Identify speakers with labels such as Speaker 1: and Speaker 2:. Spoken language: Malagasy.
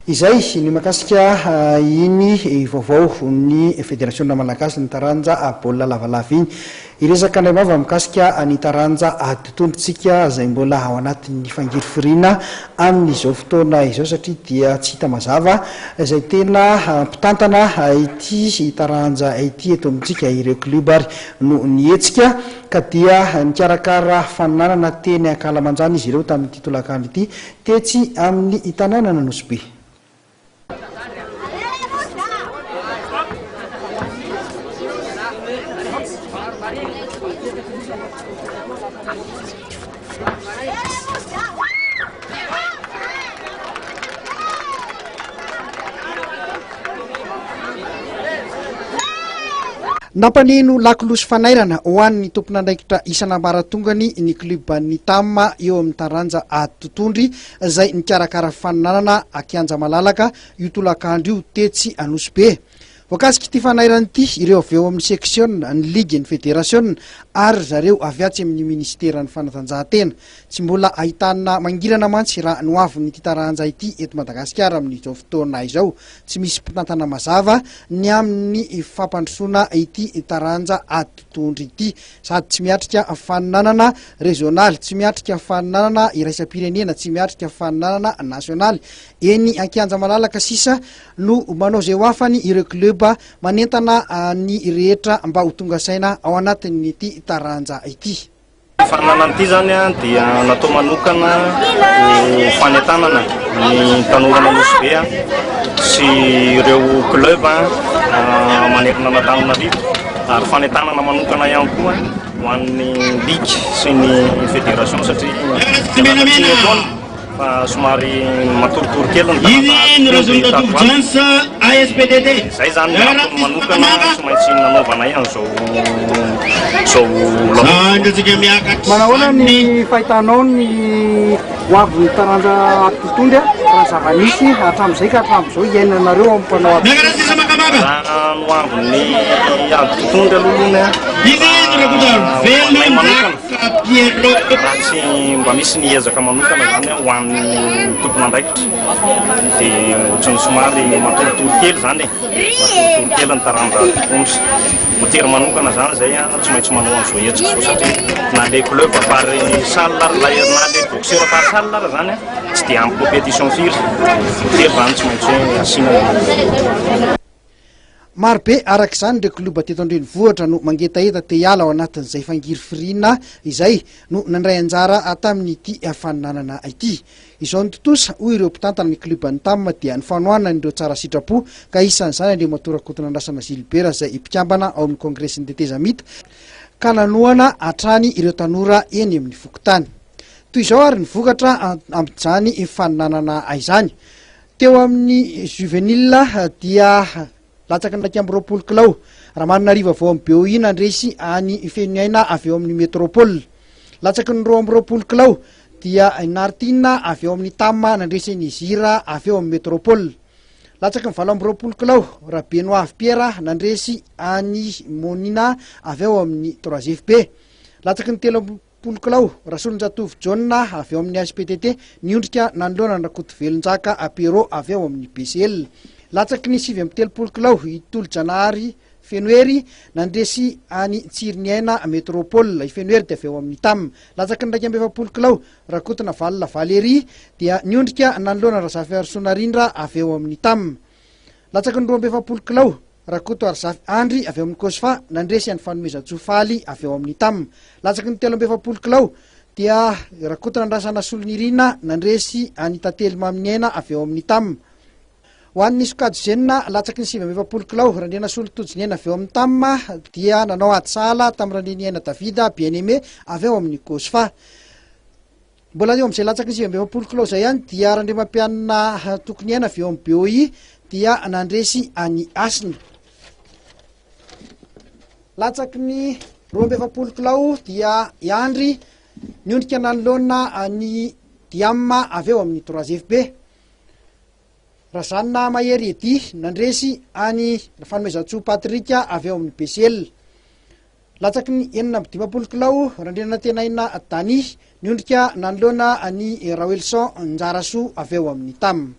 Speaker 1: Izay ny mahakasika iny vaovao ny Federasiona Malagasy ny taranja baolina lavalava iny. Hiresaka indray vava mikasika ny taranja ady tontolo tsika izay mbola ao anatin'ny fangirifiriana amin'izao fotoana izao satria dia tsy hita mazava izay tena mpitantana ity taranja ity eto amintsika. Ireo klioba ary no nihetsika ka dia nikarakara faninanana teny ankalamanjana izy ireo tamin'ity tolakandro ity tetsy amin'ny tanànan'Anosibe. Nampaneno lakolosy fanairana ho an'ny tompon'andraikitra isan'ambaratongany ny klioban'ny Tam eo amin'ny taranja ady tontondry izay nikarakara fifaninanana an-kianja malalaka io tolakandro io tetsy Anosibe. Voakasik'ity fanairana ity ireo avy eo amin'ny seksiona, ny ligy, ny federasiona ary ry zareo avy atsy amin'ny minisiteran'ny fanatanjahantena. Tsy mbola ahitana mangirana mantsy raha ny hoavin'ity taranja ity eto Madagasikara amin'izao fotoana izao. Tsy misy mpitantana mazava ny amin'ny fampandrosoana ity taranja ady totohondry ity. Sady tsy miatrika faninanana rezionaly, tsy miatrika faninanana iraisam-pirenena, tsy miatrika faninanana nasionaly. Eny an-kianja malalaka sisa no manao izay ho afany ireo klioba manentana ny rehetra mba ho tonga saina ao anatin'ity taranja ity.
Speaker 2: Ity faninanana ity izany dia natao manokana ho fanentanana ny tanoran'Anosibe sy ireo club manerana an'Antananarivo ary fanentanana manokana ihany koa ho an'ny ligue sy ny fédération satria miala tsiny etoana fa somary matoritory kely ny tanàna tato ho ato. Izay izany ny antony manokana tsy maintsy nanaovanay an'izao izao lalao izao.
Speaker 1: Manahoana ny fahitanao ny ho avin'ny taranja ady tontondry raha zava-nisy hatramin'izay ka hatramin'izao iainanareo amin'ny mpanao ady tontondry?
Speaker 2: Raha ny ho avin'ny ady tontondry aloha aloha raha ho anay manokana Raha tsy mba misy ny ezaka manokana izany ho an'ny tompon'andraikitra dia ohatran'ny somary matoritory kely izany e, matoritory kely ny taranja mpitondra. Voatery manokana izany izay tsy maintsy manao an'izao hetsika izao satria na le club par salle ary na le boxeur par salle ary izany tsy dia ampy compétition firy. Voatery izany tsy maintsy hoe asiana ny.
Speaker 1: Marobe araka izany ireo klioba teto an-drenivohitra no mangetaheta te hiala ao anatin'izay fangirifiriana izay no nandray anjara tamin'ity faninanana ity. Izao ny tontosa, hoy ireo mpitantana ny klioban'ny Tam dia ny fanohanana ireo tsara sitrapo ka isan'izany Andriamatoa Rakotonandrasana Gilbert izay mpikambana ao amin'ny Kongresin'ny tetezamita ka nanohana hatrany ireo tanora eny amin'ny fokontany. Toy izao ary ny vokatra amin'izany faninanana izany. Teo amin'ny juvenile dia latsaky ny 21 kilao, Ramananarivo avy ao amin'ny BOI nandresy an'i Fenoiaina avy eo amin'ny Métropole. Latsaky ny 22 kilao dia i Nartina avy eo amin'ny Tam nandresy an'i Zira avy eo amin'ny Métropole. Latsaky ny 28 kilao, Rabenoavy Pierre nandresy an'i Monina avy ao amin'ny 3FB. Latsaky ny 30 kilao, Rasolonjatovo Jaona avy ao amin'ny HPTT, niondrika nanoloana an'i Rakotovelonjaka Pierrot avy ao amin'ny BCL. Latsaky ny 39 kilao, i Tolojanahary Fenohery nandresy an'i Tsiriniaina Métropole, i Fenohery dia avy ao amin'ny Tam. Latsaky ny 41 kilao, Rakotonavalona Valérie dia niondrika nanoloana Razafiarisoa Narindra avy ao amin'ny Tam. Latsaky ny 42 kilao, Rakotoarizafy Andry avy ao amin'ny Cosfa nandresy an'i Fanomezantsoa Faly avy ao amin'ny Tam. Latsaky ny 43 kilao dia Rakotonandrasana Solonirina nandresy an'i Tantely Maminiaina avy ao amin'ny Tam. Ho an'ny sokajy zenina latsaky ny 49 kilao, Randrianasolo Tojoniaina avy ao amin'ny Tam dia nanao ady sahala tamin'i Randrianiaina Davida Bien Aimé avy ao amin'ny Cosfa. Mbola eo amin'izay latsaky ny 49 kilao izay ihany dia Randriamampianina Tokoniaina avy eo amin'ny BOI dia nandresy an'i Hasina. Latsaky ny 42 kilao dia i Andry niondrika nanoloana an'i Diam avy eo amin'ny 3FB. Razanina Mahery Eddy nandresy an'i Fanomezantsoa Patrick avy eo amin'ny BCL. Latsaky ny 56 kilao, Randrianantenaina Danny, niondrika nanoloana an'i Raoelison Njarasoa avy ao amin'ny Tam.